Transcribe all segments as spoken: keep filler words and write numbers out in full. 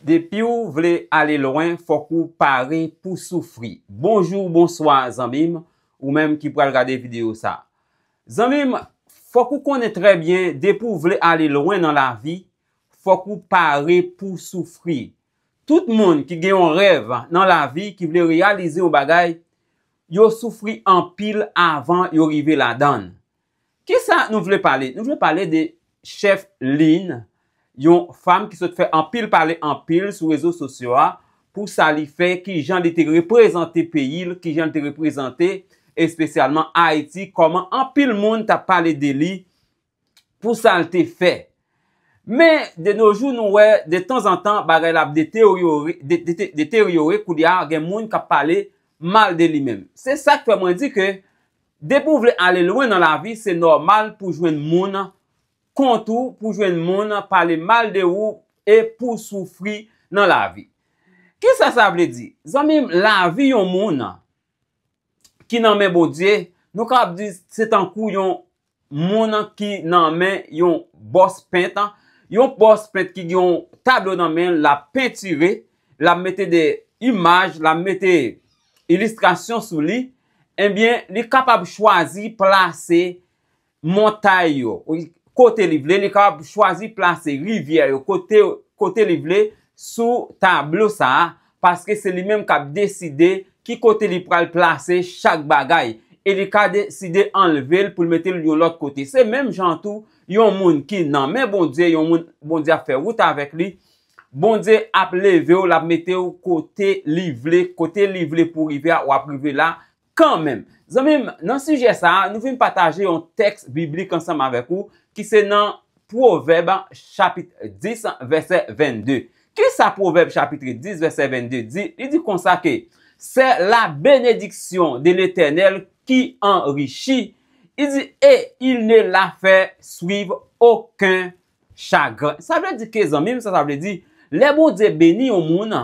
Depi w vle ale lwen, fòk ou pare pou soufri. Bonjou, bonswa, zanmi m, ou menm ki pral gade videyo sa. Zanmi m, fòk ou konnen trè byen, depi w vle ale lwen nan lavi, fòk ou pare pou soufri. Tout moun ki gen yon rèv nan lavi, ki vle reyalize yon bagay, yo soufri anpil avan yo rive ladan l. Kisa nou vle pale? Nou vle pale de Chèf Lynn, yon fanm ki sot fè anpil pale anpil sou rezo sosyo a, pou sa li fè, kijan li te reprezante peyi l, kijan li te reprezante espesyalman Ayiti, kòman anpil moun t ap pale de li pou sa l te fè. Men, de no jou, nou wè, de tanzantan, bagay la ap deteryore, de, de, deteryore, kounye a, gen moun k ap pale mal de li menm. Se sa k fè mwen di ke, depi w vle ale lwen nan lavi, se nòmal pou jwenn moun kont ou, pou jwenn moun pale mal de ou e pou soufri nan lavi. Kisa sa vle di? Zanmi m, lavi yon moun ki nan men Bondye, nou kapab di se tankou yon moun ki nan men yon bòs pent. Yon bòs pent ki gen yon tablo nan men l, l ap pentire, l ap mete de imaj, l ap mete ilistrasyon sou li, ebyen, li kapab chwazi plase montay yo, kote li vle, li kapab chwazi plase rivyè yo, kote, kote li vle, sou tablo sa a, paske se li menm k ap deside ki kote li pral plase chak bagay, e li ka deside anlve l pou l mete l yon lòt kote. Se menm jan tou, yon moun ki nan men Bondye, yon moun Bondye ap fè wout avèk li, Bondye ap leve w, l ap mete w kote li vle, kote li vle pou w rive a, w ap rive la kanmenm. Zanmi m, nan sijè sa a, nou vin pataje yon tèks biblik ansanm avèk ou, ki se nan Pwovèb chapit dis, vèsè vennde. Kisa Pwovèb chapit dis, vèsè vennde di? Li di konsa ke, c'est la bénédiction de l'Éternel qui enrichit. Li di, et il ne la fait suivre aucun chagrin. Sa vle di ke, zanmi m, sa, sa vle di, lè Bondye beni yon moun,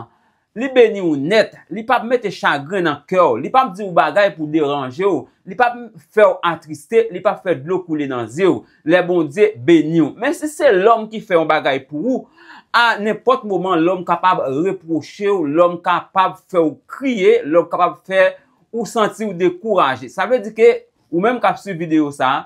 li beni w nèt, li p ap mete chagren nan kè w, li p ap di w bagay pou deranje w, li p ap fè w atriste, li p ap fè dlo koule nan zye w, lè Bondye beni w. Men si se lòm ki fè yon bagay pou ou, a nenpòt moman, lòm kapab repwoche w, lòm kapab fè w kriye, lòm kapab fè ou santi w dekouraje. Sa vle di ke ou menm k ap swiv videyo sa a,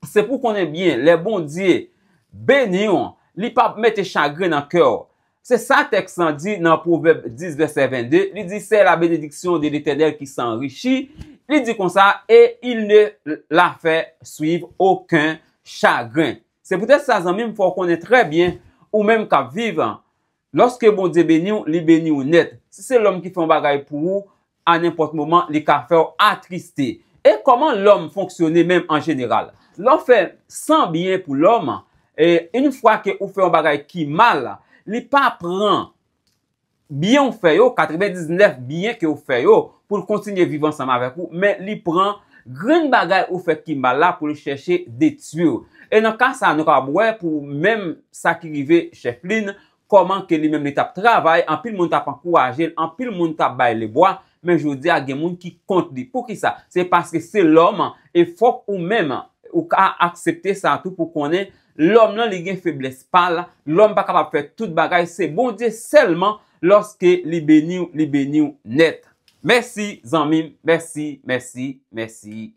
se pou konnen byen, lè Bondye beni w, li p ap mete chagren nan kè w. Se sa tèks lan di nan Pwovèb dis, vèsè vennde. Li di, c'est la bénédiction de l'Éternel qui s'enrichit. Li di konsa, et il ne la fait suivre aucun chagrin. Se poutèt sa, zanmi m, fò w konnen trè byen, ou menm k ap viv, lòske Bondye beni w, li beni w nèt. Si se lòm ki fè yon bagay pou ou, a nenpòt moman, li ka fè w atriste. E kòman lòm fonksyone menm an jeneral? Lè w fè san byen pou lòm, e yon fwa ke ou fè yon bagay ki mal, li pa pran byen w fè yo, katrevendiznèf byen ke w fè yo, pou l kontinye viv ansanm avèk ou, men li pran grenn bagay ou fè ki mal la pou l chèche detwi w. E nan ka sa, nou kapab wè pou menm sa ki rive Chèf Lynn, kòman ke li menm li t ap travay, anpil moun t ap ankouraje l, anpil moun t ap bay lebwa, men jodi a gen moun ki kont li. Poukisa? Se paske se lòm, e fòk ou menm, ou ka aksepte sa tou pou konnen lòm nan li gen feblès pa l, lòm pa kapab fè tout bagay, se Bondye sèlman, lòske li beni w, li beni w nèt. Mèsi, zanmi m, mèsi, mèsi, mèsi.